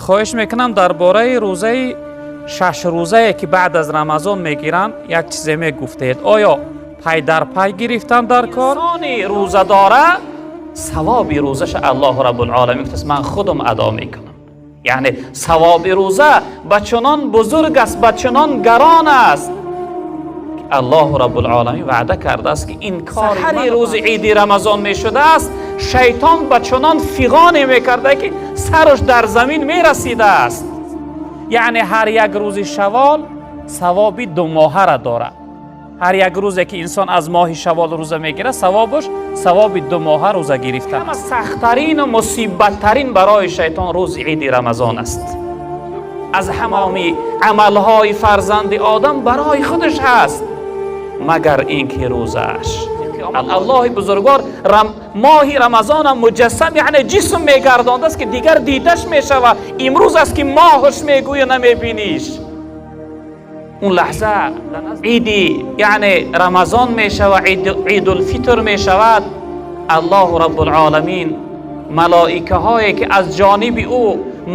Хоҳиш мекунам, дар бораи рӯзаи шашрӯзае, ки баъд аз Рамазон мегиранд, як чизе мегуфтед. Оё пай дар пай гирифтан дар кор? Инсони рӯзадора савоби рӯзаша Аллоҳу Раббулоламин гуфтааст, ман худам адо мекунам. Яъне савоби рӯза ба чунон бузург аст, ба чунон гарон аст, ки Аллоҳу Раббулоламин ваъда кардааст, ки ин кори саҳари рӯзи иди Рамазон мешудааст, шайтон ба чунон фиғоне мекарда, ки сараш дар замин мерасидааст. Яъне ҳар як рӯзи шавол савоби думоҳара дорад. Ҳар як рӯзе, ки инсон аз моҳи шавол рӯза мегирад, савобаш савоби думоҳа рӯза гирифтан. Ҳама сахттарину мусибаттарин барои шайтон рӯзи иди Рамазон аст. Аз ҳамоми амалҳои фарзанди одам барои худаш ҳаст, магар ин ки рӯзааш. Аллоҳи бузургвор моҳи Рамазонам муҷассам, яъне ҷисм мегардондааст, ки дигар дидаш мешавад. Имрӯз аст, ки моҳаш мегӯя, намебиниш. Он лаҳза иди, яъне Рамазон мешавад, Идулфитр мешавад, Аллоҳу Раббулоламин малоикаҳое, ки аз ҷониби ӯ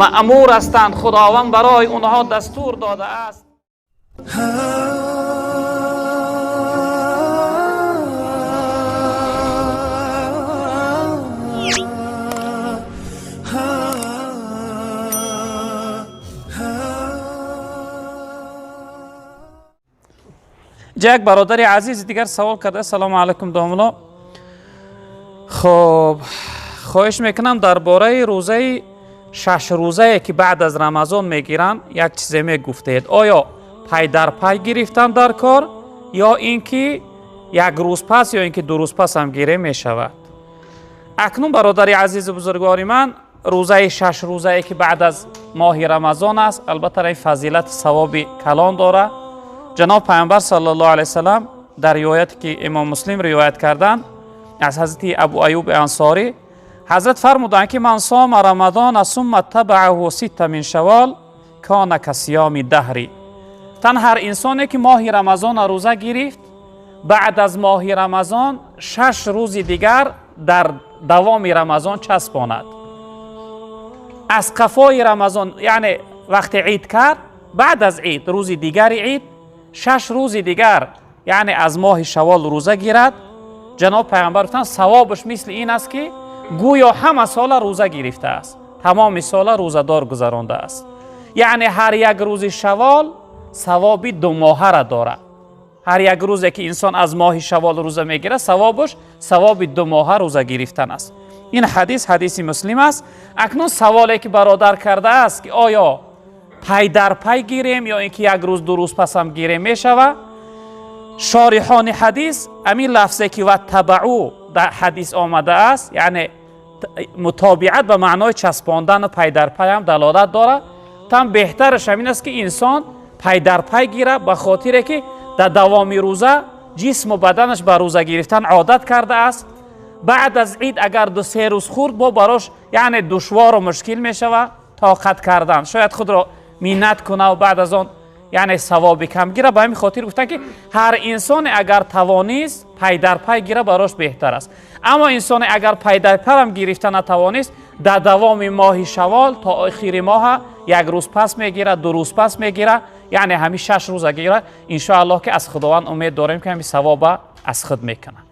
маъмур ҳастанд, Худованд барои онҳо дастур додааст. Як бародари азизи дигар савол карда: «Салому алайкум, домуло. Хоб, хоҳиш мекунам, дар бораи рӯзаи шашрӯзае, ки баъд аз Рамазон мегиранд, як чизе мегуфтед. Оё пай дар пай гирифтан дар кор ё ин ки як рӯз пас, ё ин ки 2 рӯз пас ҳам гире мешавад?» Акнун, бародари азизу бузургвори ман, рӯзаи шашрӯзае, ки баъд аз моҳи Рамазон аст, албатта, ин фазилати савоби калон дорад. Ҷаноб Пайғамбар саллаллоҳу алайҳи васалам дар ривояте, ки Имом Муслим ривоят карданд аз ҳазрати Абу Аюби Ансорӣ, ҳазрат фармуданд, ки ман сома рамадона сумма табааҳу ситта мин шавол кона касиёми даҳри. Тан ҳар инсоне, ки моҳи Рамазона рӯза гирифт, баъд аз моҳи Рамазон 6 рӯзи дигар дар давоми Рамазон часпонад аз қафои Рамазон, яъне вақте ид кард, баъд аз ид, рӯзи дигари ид, 6 рӯзи дигар, яъне аз моҳи шавол рӯза гирад, ҷаноб Пайғамбар гуфтанд, савобаш мисли ин аст, ки гӯё ҳама сола рӯза гирифтааст, тамоми сола рӯзадор гузарондааст. Яъне ҳар як рӯзи шавол савоби думоҳара дорад. Ҳар як рӯзе, ки инсон аз моҳи шавол рӯза мегирад, савобаш савоби думоҳа рӯза гирифтан аст. Ин ҳадис ҳадиси Муслим аст. Акнун саволе, ки бародар кардааст, ки оё пай дар пай гирем ё ин ки як рӯз, 2 рӯз пасам гирем мешавад, шориҳони ҳадис ҳамин лафзе, ки ваттабаъу дар ҳадис омадааст, яъне мутобиат ба маънои часпондану пайдарпайам далолат дорад. Там беҳтараш ҳамин аст, ки инсон пайдарпай гирад, ба хотире ки дар давоми рӯза ҷисму баданаш ба рӯза гирифтан одат кардааст. Баъд аз ид агар 2-се рӯз хӯрд, бо барош, яъне, душвору мушкил мешавад тоқат кардан, шояд худро миннат кунаву баъд аз он, яъне, савоби кам гира. Ба ҳамин хотир гуфтанд, ки ҳар инсоне агар тавонист, пайдарпай гира, барош беҳтар аст. Аммо инсоне агар пайдарпайам гирифта натавонист, дар давоми моҳи шавол то охири моҳа як рӯз пас мегирад, 2 рӯз пас мегирад, яъне ҳамин 6 рӯза гирад, иншоаллоҳ, ки аз Худованд умед дорем, ки ҳамин савоба аз худ мекунад.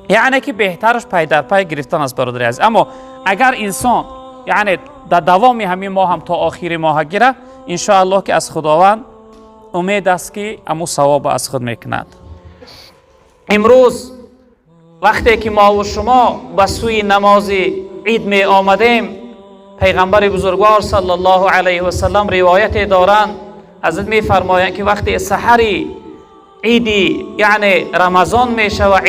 Яъне ки беҳтараш пайдарпай гирифтан аст, бародари азиз. Аммо агар инсон, яъне, дар давоми ҳамин моҳ ҳам то охири моҳа гирад, иншоаллоҳ, ки аз Худованд умед аст, ки аму савоба аз худ мекунад. Имрӯз вақте ки мову шумо ба сӯи намози ид меомадем, Пайғамбари бузургвор саллаллоҳу алайҳи васалам ривояте доранд. Ҳазрат мефармоянд, ки вақте саҳари иди, яъне, Рамазон мешавад,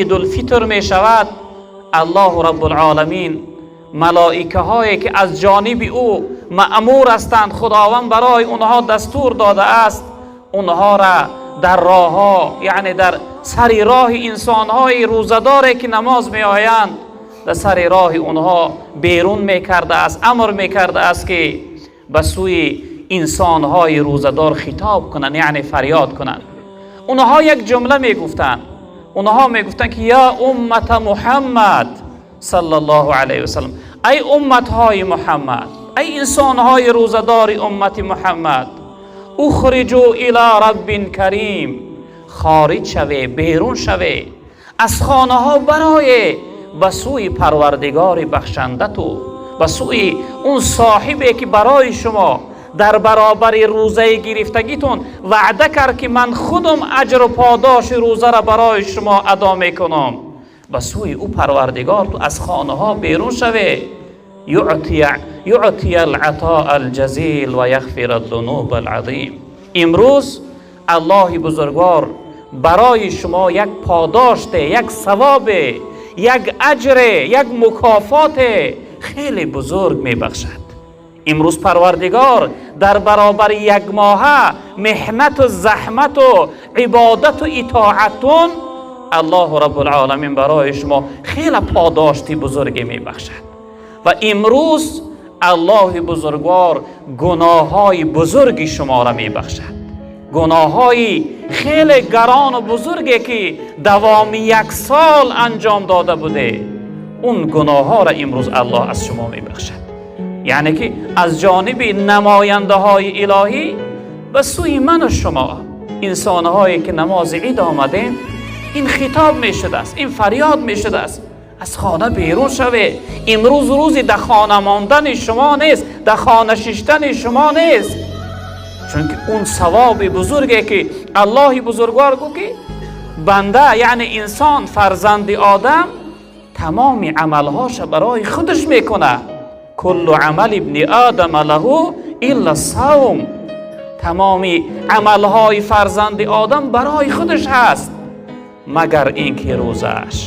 Идулфитр мешавад, Аллоҳу Раббулоламин малоикаҳое, ки аз ҷониби ӯ маъмур ҳастанд, Худованд барои онҳо дастур додааст, онҳоро дар роҳҳо, яъне дар сари роҳи инсонҳои рӯзадоре, ки намоз меоянд, дар сари роҳи онҳо берун мекардааст, амр мекардааст, ки ба сӯи инсонҳои рӯзадор хитоб кунанд, яъне фарёд кунанд. Онҳо як ҷумла мегуфтанд. Онҳо мегуфтанд, ки я уммата Муҳаммад саллаллоҳу алайҳи васалам, ай умматҳои Муҳаммад. Эй инсонҳои рӯзадори уммати Муҳаммад, ухриҷу ила раббин карим, хориҷ шаве, берун шаве аз хонаҳо барое ба сӯи Парвардигори бахшанда ту, ба сӯи он соҳибе ки барои шумо дар баробари рӯзаи гирифтагитон ваъда кард ки ман худам аҷру подоши рӯзаро барои шумо адо мекунам. Ба сӯи ӯ Парвардигор ту аз хонаҳо берун шаве. Юъти ал-атоа ал-ҷазил ва яғфир аз-зунуб ал-азим. Имрӯз Аллоҳи бузургвор барои шумо як подоште, як савобе, як аҷре, як мукофоте хеле бузург мебахшад. Имрӯз Парвардигор дар баробари як моҳа меҳнату заҳмату ибодату итоатун Аллоҳу Раббул Оламин барои шумо хеле подошти бузурге мебахшад. Ва имрӯз Аллоҳи бузургвор гуноҳҳои бузурги шуморо мебахшад. Гуноҳҳои хеле гарону бузурге ки давоми як сол анҷом дода буде, он гуноҳҳоро имрӯз Аллоҳ аз шумо мебахшад. Яъне ки аз ҷониби намояндаҳои илоҳӣ ба сӯи ману шумо инсонҳое ки намози ид омадем, ин хитоб мешудааст, ин фарёд мешудааст: аз хона берун шавед. Имрӯз рӯзи дар хона мондани шумо нест, дар хона шиштани шумо нест. Чунки он савоби бузурге ки Аллоҳи бузургвор гуфт ки банда, яъне инсон, фарзанди Одам тамоми амалҳоша барои худаш мекунад. Куллу амали ибни одама лаҳу илла савм. Тамоми амалҳои фарзанди Одам барои худаш ҳаст, магар ин ки рӯзааш.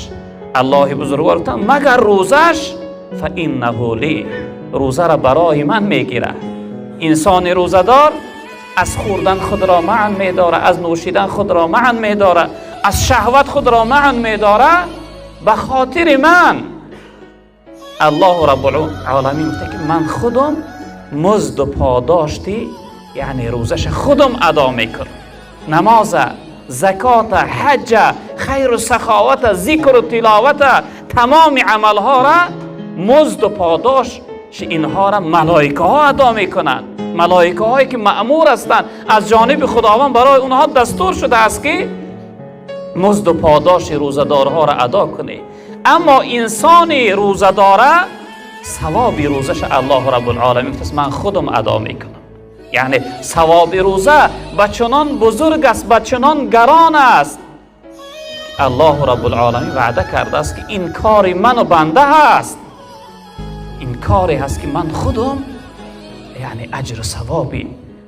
Аллоҳи бузургвор гуфтанд: магар рӯзааш, фа иннаҳу ли, рӯзаро барои ман мегирад. Инсони рӯзадор аз хӯрдан худро манъ медорад, аз нӯшидан худро манъ медорад, аз шаҳват худро манъ медорад ба хотири ман. Аллоҳу Раббулоламин гуфта ки ман худам музду подошти, яъне рӯзаша худам адо мекунам. Намоза, закота, ҳаҷа, хайру саховата, зикру тиловата, тамоми амалҳоро музду подош инҳоро малоикаҳо адо мекунанд. Малоикаҳое ки маъмур ҳастанд аз ҷониби Худованд, барои онҳо дастур шудааст ки музду подоши рӯзадорҳоро адо кунед. Аммо инсони рӯзадора савоби рӯзаша Аллоҳу Раббулоламин гуфтааст: ман худам адо мекунам. Яъне савоби рӯза ба чунон бузург аст, ба чунон гарон аст. Аллоҳу Раббулоламин ваъда кардааст ки ин кори ману банда ҳаст, ин коре ҳаст ки ман худам, яъне аҷру савоби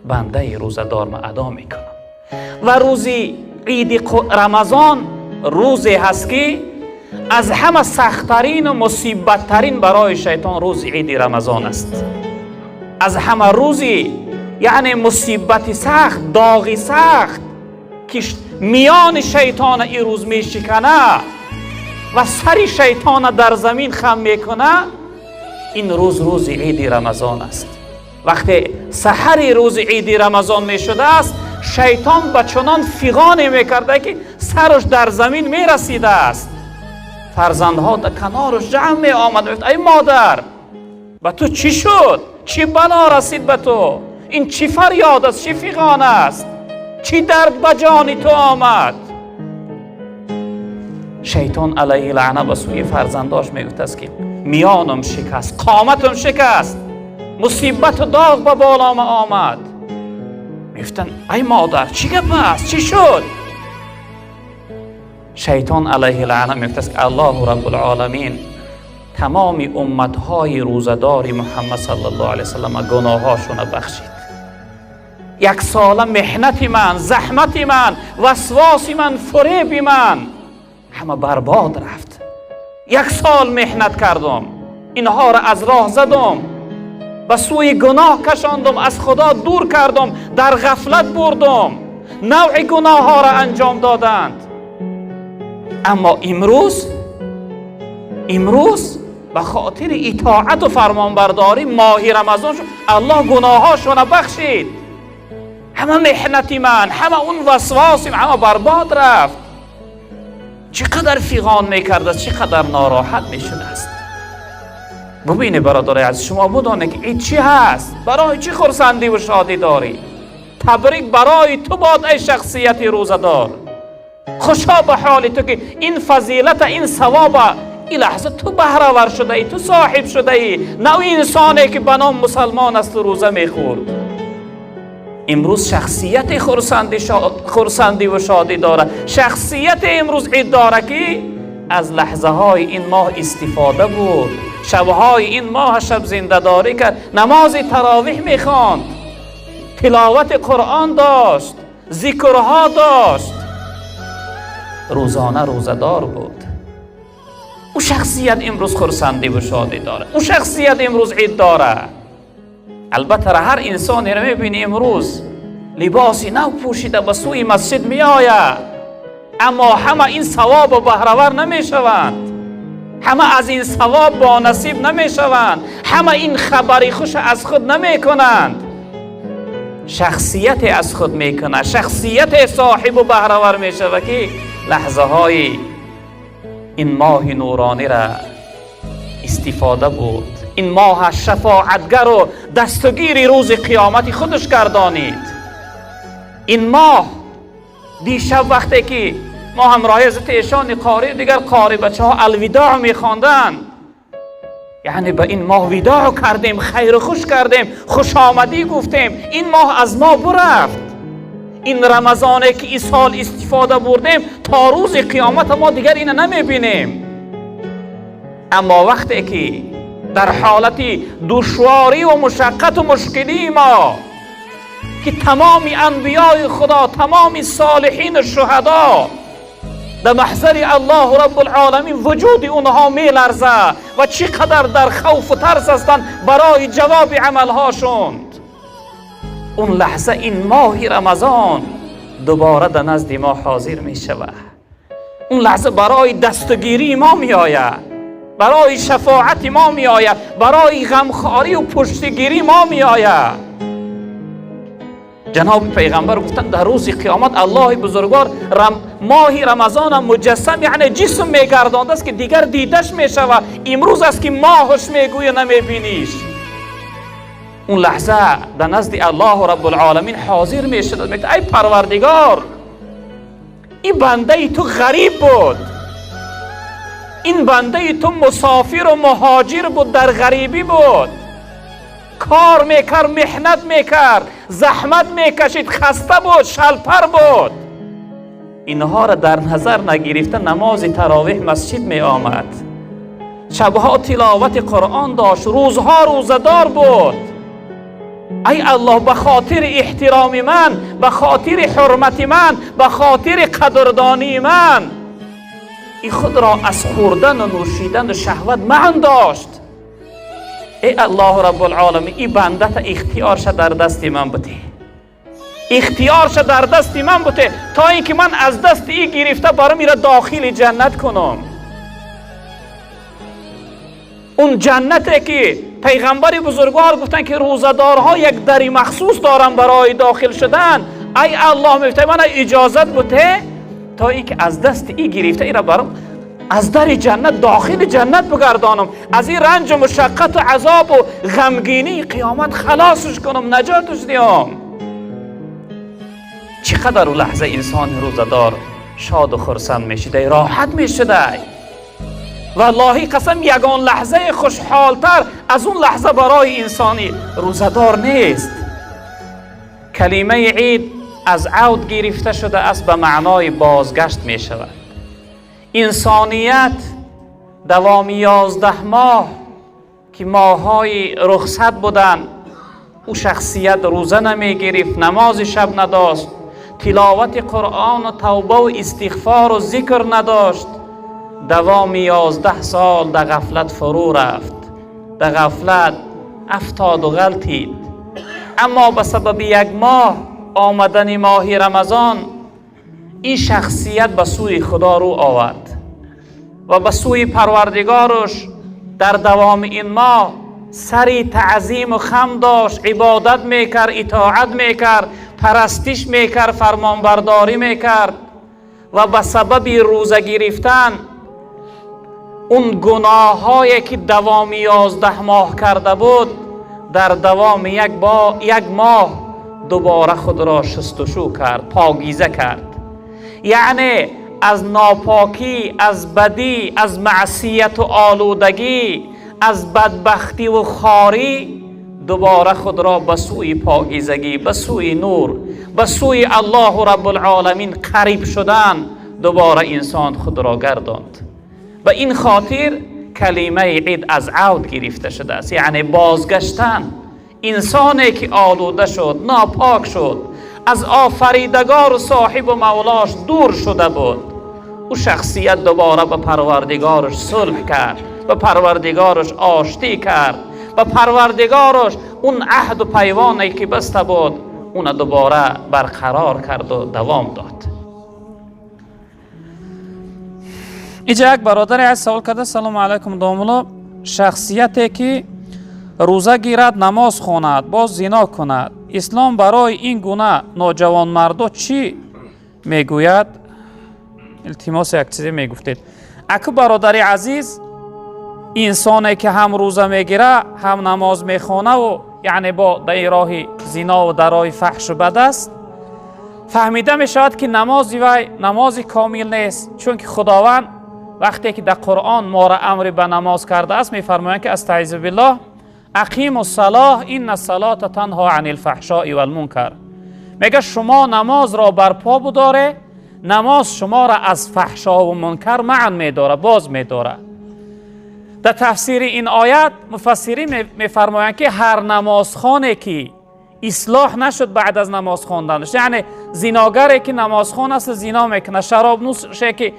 бандаи рӯзадорма адо мекунам. Ва рӯзи иди Рамазон рӯзе ҳаст ки аз ҳама сахттарину мусибаттарин барои шайтон рӯзи иди Рамазон аст. Аз ҳама рӯзи, яъне мусибати сахт, доғи сахт ки миёни шайтона ин рӯз мешикана ва сари шайтона дар замин хам мекуна, ин рӯз рӯзи иди Рамазон аст. Вақте саҳари рӯзи иди Рамазон мешудааст, шайтон ба чунон фиғоне мекарда ки сараш дар замин мерасидааст. Фарзандҳо дар канораш ҷамъ меомад, мегуфт: ай модар, ба ту чӣ шуд? Чӣ бало расид ба ту? Ин чӣ фарёд аст, чӣ фиғон аст, чӣ дард ба ҷони ту омад? Шайтон алайҳи лаъна ба сӯи фарзандош мегуфтааст ки миёнам шикаст, қоматам шикаст, мусибату доғ ба болома омад. Мегуфтанд: ай модар, чӣ гап аст, чӣ шуд? Шайтон алайҳи лаъна мегуфтааст ки Аллоҳу Раббулоламин тамоми умматҳои рӯзадори Муҳаммад саллаллоҳу алайҳи васаллам гуноҳҳошона бахшид. Як сола меҳнати ман, заҳмати ман, васвоси ман, фуреби ман ҳама барбод рафт. Як сол меҳнат кардум, инҳоро аз роҳ задум, ба сӯи гуноҳ кашондум, аз Худо дур кардум, дар ғафлат бурдум, навъи гуноҳҳоро анҷом доданд. Аммо имрӯз ба хотири итоату фармонбардорӣ моҳи Рамазон шуд, Аллоҳ гуноҳҳошона бахшид. Ҳама меҳнати ман, ҳама он васвосим ҳама барбод рафт. Чӣ қадар фиғон мекардааст, чӣ қадар нороҳат мешудааст. Бубинед, бародари азиз, шумо бидонед, ки ид чӣ ҳаст, барои чӣ хурсандӣ ва шодӣ дорӣ. Табрик барои ту бод, эй шахсияти рӯзадор. Хушо ба ҳоли ту, ки ин фазилата, ин савоба ин лаҳза ту баҳравар шудаӣ, ту соҳиб шудаӣ, на ӯ инсоне, ки ба ном мусалмон аст, рӯза мехӯрд. Имрӯз шахсияти хурсандӣ ва шодӣ дорад, шахсияти имрӯз ид дора, ки аз лаҳзаҳои ин моҳ истифода бурд, шабҳои ин моҳ шаб зиндадорӣ кард, намози таровиҳ мехонд, тиловати Қуръон дошт, зикрҳо дошт, рӯзона рӯзадор буд. Ӯ шахсият имрӯз хурсандӣ ва шодӣ дорад, ӯ шахсият имрӯз ид дорад. Албатта, ҳар инсонеро мебинӣ, имрӯз либоси нав пӯшида ба сӯи масҷид меояд, аммо ҳама ин савобу баҳравар намешаванд, ҳама аз ин савоб бонасиб намешаванд, ҳама ин хабари хуш аз худ намекунанд. Шахсияте аз худ мекунад, шахсияте соҳибу баҳравар мешавад, ки лаҳзаҳои ин моҳи нуронира истифода бурд, ин моҳа шафоатгару дастгири рӯзи қиёмати худаш гардонид. Ин моҳ дишаб, вақте ки мо ҳамроҳи ҳазрати эшони қорӣ, дигар қори бачаҳо алвидоъ мехонданд, яъне ба ин моҳ видоъ кардем, хайру хуш кардем, хушомадӣ гуфтем. Ин моҳ аз мо бурафт. Ин рамазоне, ки ин сол истифода бурдем, то рӯзи қиёмата мо дигар ина намебинем. Аммо вақте ки дар ҳолати душворӣ ва мушаққату мушкилии мо, ки тамоми анбиёи Худо, тамоми солиҳину шуҳадо дар маҳзари Аллоҳу Раббулъоламин вуҷуди онҳо меларза ва чӣ қадар дар хавфу тарс ҳастанд барои ҷавоби амалҳошон, он лаҳза ин моҳи Рамазон дубора дар назди мо ҳозир мешавад. Он лаҳза барои дастгирии мо меояд, барои шафоати мо меояд, барои ғамхорию пуштигирии мо меояд. Ҷаноби пайғамбар гуфтанд, дар рӯзи қиёмат Аллоҳи бузургвор моҳи Рамазона муҷассам, яъне ҷисм мегардондааст, ки дигар дидаш мешавад. Имрӯз аст, ки моҳаш мегӯя, намебиниш. Он лаҳза дар назди Аллоҳу Раббулъоламин ҳозир мешудад, мегӯяд: «Ай Парвардигор, ин бандаи ту ғариб буд, ин бандаи ту мусофиру муҳоҷир буд, дар ғарибӣ буд, кор мекард, меҳнат мекард, заҳмат мекашид, хаста буд, шалпар буд. Инҳоро дар назар нагирифта, намози таровиҳ масҷид меомад, шабҳо тиловати Қуръон дошт, рӯзҳо рӯзадор буд. Ай Аллоҳ, ба хотири эҳтироми ман, ба хотири ҳурмати ман, ба хотири қадрдонии ман и худро аз хӯрдану нӯшидану шаҳват манъ дошт. Эй Аллоҳу Раббулъоламин, и бандата ихтиёрша дар дасти ман бите, ихтиёрша дар дасти ман бите, то ин ки ман аз дасти и гирифта баром ира дохили ҷаннат кунам, он ҷаннате, ки пайғамбари бузургвор гуфтанд, ки рӯзадорҳо як дари махсус доранд барои дохил шудан. Ай Аллоҳ, мегуфта, мана иҷозат буте, то ин ки аз дасти и гирифта ира баром аз дари ҷаннат дохили ҷаннат бигардонам, аз ин ранҷу мушаққату азобу ғамгинии қиёмат халосш кунам, наҷотш диҳам». Чӣ қадар лаҳза инсони рӯзадор шоду хурсанд мешудай, роҳат мешудай. Валлоҳи қасам, ягон лаҳзаи хушҳолтар аз он лаҳза барои инсони рӯзадор нест. Калимаи ид аз авд гирифта шудааст, ба маънои бозгашт мешавад. Инсоният давоми 11 моҳ, ки моҳҳои рухсат буданд, ӯ шахсият рӯза намегирифт, намози шаб надошт, тиловати Қуръону тавбаву истиғфору зикр надошт. Давоми 11 сол дар ғафлат фурӯ рафт, дар ғафлат афтоду ғалтид. Аммо ба сабаби як моҳ, омадани моҳи Рамазон, ин шахсият ба сӯи Худо рӯ овард ва ба сӯи Парвардигораш дар давоми ин моҳ сари таъзиму хам дошт, ибодат мекард, итоат мекард, парастиш мекард, фармонбардорӣ мекард ва ба сабаби рӯза гирифтан. Он гуноҳҳое ки давоми 11 моҳ карда буд, дар давоми як моҳ дубора худро шустушӯ кард, покиза кард. Яъне аз нопокӣ, аз бадӣ, аз маъсият ва олудагӣ, аз бадбахтӣ ва хорӣ дубора худро ба сӯи покизагӣ, ба сӯи нур, ба сӯи Аллоҳу Раббулъоламин қариб шудан дубора инсон худро гардонд. Ба ин хотир калимаи ид аз авд гирифта шудааст, яъне бозгаштан. Инсоне ки олуда шуд, нопок шуд, аз офаридагор ва соҳиб ва мавлош дур шуда буд, ӯ шахсият дубора ба парвардигораш сулҳ кард, ба парвардигораш оштӣ кард, ба парвардигораш он аҳду пайвоне ки баста буд уна дубора барқарор кард ва давом дод. Инҷа як бародаре аз савол карда: салому алайкум домулло, шахсияте ки рӯза гирад, намоз хонад, боз зино кунад, ислом барои ин гуна ноҷавонмардо чӣ мегӯяд? Илтимос, як чизе мегуфтед. Аку бародари азиз, инсоне ки ҳам рӯза мегира, ҳам намоз мехонаву яъне бо дар роҳи зино ва дар роҳи фаҳшу бад аст, фаҳмида мешавад ки намози вай намози комил нест, чунки Худованд вақте ки дар Қуръон моро амри ба намоз кардааст, мефармоянд ки астаизу биллоҳ ақиму ссалоҳ инна ссалота танҳо ани лфаҳшои валмункар. Мега шумо намозро барпо будоре, намоз шуморо аз фаҳшову мункар манъ медора, боз медора. Дар тафсири ин оят муфассирин мефармоянд ки ҳар намозхоне ки ислоҳ нашуд баъд аз намоз хонданаш, яъне зиногаре ки намозхон аст зино мекунад, шаробнӯше ки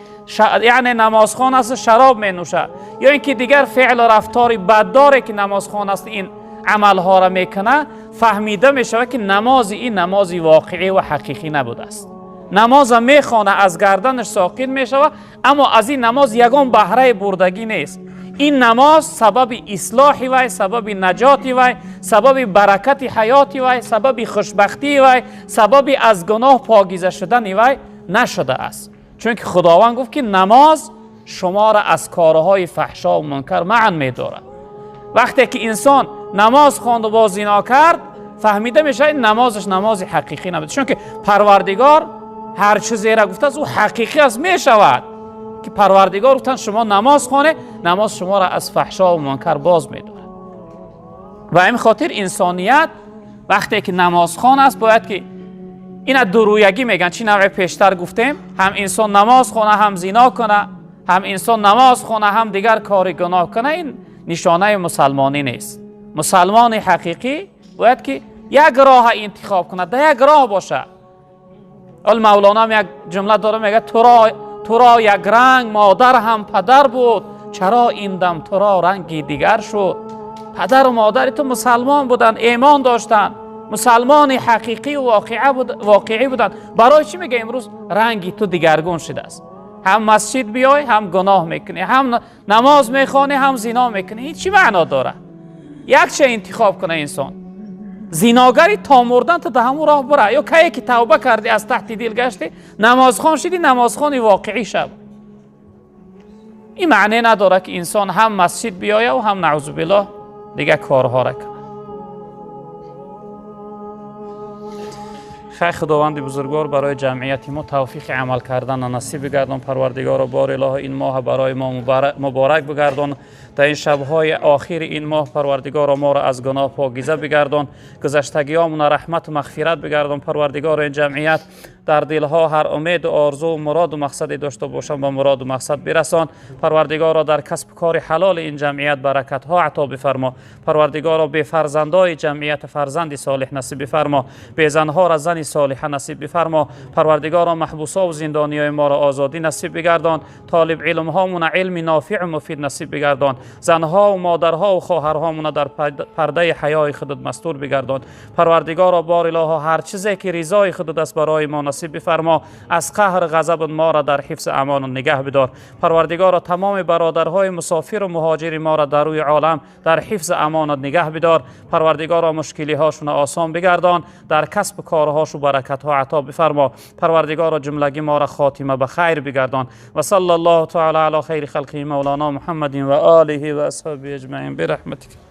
яъне намозхон аст шароб менӯшад, ё ин ки дигар феълу рафтори баддоре ки намозхон аст ин амалҳоро мекунад, фаҳмида мешавад ки намози ин намози воқеӣ ва ҳақиқӣ набудааст. Намоза мехона, аз гарданаш соқит мешавад, аммо аз ин намоз ягон баҳраи бурдагӣ нест. Ин намоз сабаби ислоҳи вай, сабаби наҷоти вай, сабаби баракати ҳаёти вай, сабаби хушбахтии вай, сабаби аз гуноҳ покиза шудани вай нашудааст. Чунки Худованд гуфт ки намоз шуморо аз корҳои фаҳшо ва мункар манъ медорад. Вақте ки инсон намоз хонду боз зино кард, фаҳмида мешавад ин намозаш намози ҳақиқӣ набуд, чунки Парвардигор ҳар чизеро гуфтааст ӯ ҳақиқӣ аст мешавад. Ки Парвардигор гуфтанд шумо намоз хоне, намоз шуморо аз фаҳшо ва мункар боз медорад. Ва ин хотир инсоният вақте ки намозхон аст бояд ки ина дурӯягӣ мегӯянд, чӣ навъе пештар гуфтем, ҳам инсон намоз хона, ҳам зино куна, ҳам инсон намоз хона, ҳам дигар кори гуноҳ куна, ин нишонаи мусалмонӣ нест. Мусалмони ҳақиқӣ бояд ки як роҳа интихоб кунад, дар як роҳ бошад. Ҳол Мавлоно ҳам як ҷумла дора, мегӯяд туро як ранг модар ҳам падар буд, чаро ин дам туро ранги дигар шуд? Падару модари ту мусалмон буданд, эмон доштанд, мусалмони ҳақиқӣ воқеӣ буданд. Барои чӣ мега имрӯз ранги ту дигаргун шудааст? Ҳам масҷид биёй, ҳам гуноҳ мекунӣ, ҳам намоз мехонӣ, ҳам зино мекунӣ. Ин чӣ маъно дорад? Якча интихоб куна инсон. Зиногари то мурдан ту да ҳамун роҳ бура, ё кае ки тавба кардӣ, аз таҳти дил гаштӣ, намозхон шидӣ, намозхони воқеӣ шав. Ин маъне надорад ки инсон ҳам масҷид биёяв, ҳам наъузу биллоҳ дигар корҳоро кунад. Хай, Худованди бузургвор барои ҷамъияти мо тавфиқи амал карданро насиб бигардон. Парвардигоро, бори илоҳо, ин моҳ барои мо муборак бигардон. Дар ин шабҳои охири ин моҳ Парвардигоро моро аз гуноҳ покиза бигардон, гузаштагиҳомона раҳмату мағфират бигардон. Парвардигоро, ин ҷамъият дар дилҳо ҳар умеду орзу, муроду мақсаде дошта бошанд, ба муроду мақсад бирасон. Парвардигоро, дар касбу кори ҳалоли ин ҷамъият баракатҳо ато бифармо. Парвардигоро, бефарзандои ҷамъият фарзанди солиҳ насиб бифармо, безанҳоро зани солиҳа насиб бифармо. Парвардигоро, маҳбусову зиндониёи моро озодӣ насиб бигардон, толиб илмҳомона илми нофиъу муфид насиб бигардон, занҳову модарҳову хоҳарҳомона дар пардаи ҳаёи худат мастур бигардон. Парвардигоро, бор илоҳо, ҳар чизе ки ризои худат аст барои мо насиб бифармо. Аз қаҳр ғазаб моро дар ҳифз амон нигаҳ бидор. Парвардигоро, тамоми бародарҳои мусофиру муҳоҷири моро дар рӯи олам дар ҳифзи амонат нигаҳ бидор. Парвардигоро, мушкилиҳошонро осон бигардон, дар касбу корҳошу баракатҳо ато бифармо. Парвардигоро, ҷумлагӣ моро хотима ба хайр бигардон. Ва салла Аллоҳу таала ала хайри халқиҳи мавлоно Муҳаммадин ва олиҳи ва асҳобиҳи аҷмаин бирахматик.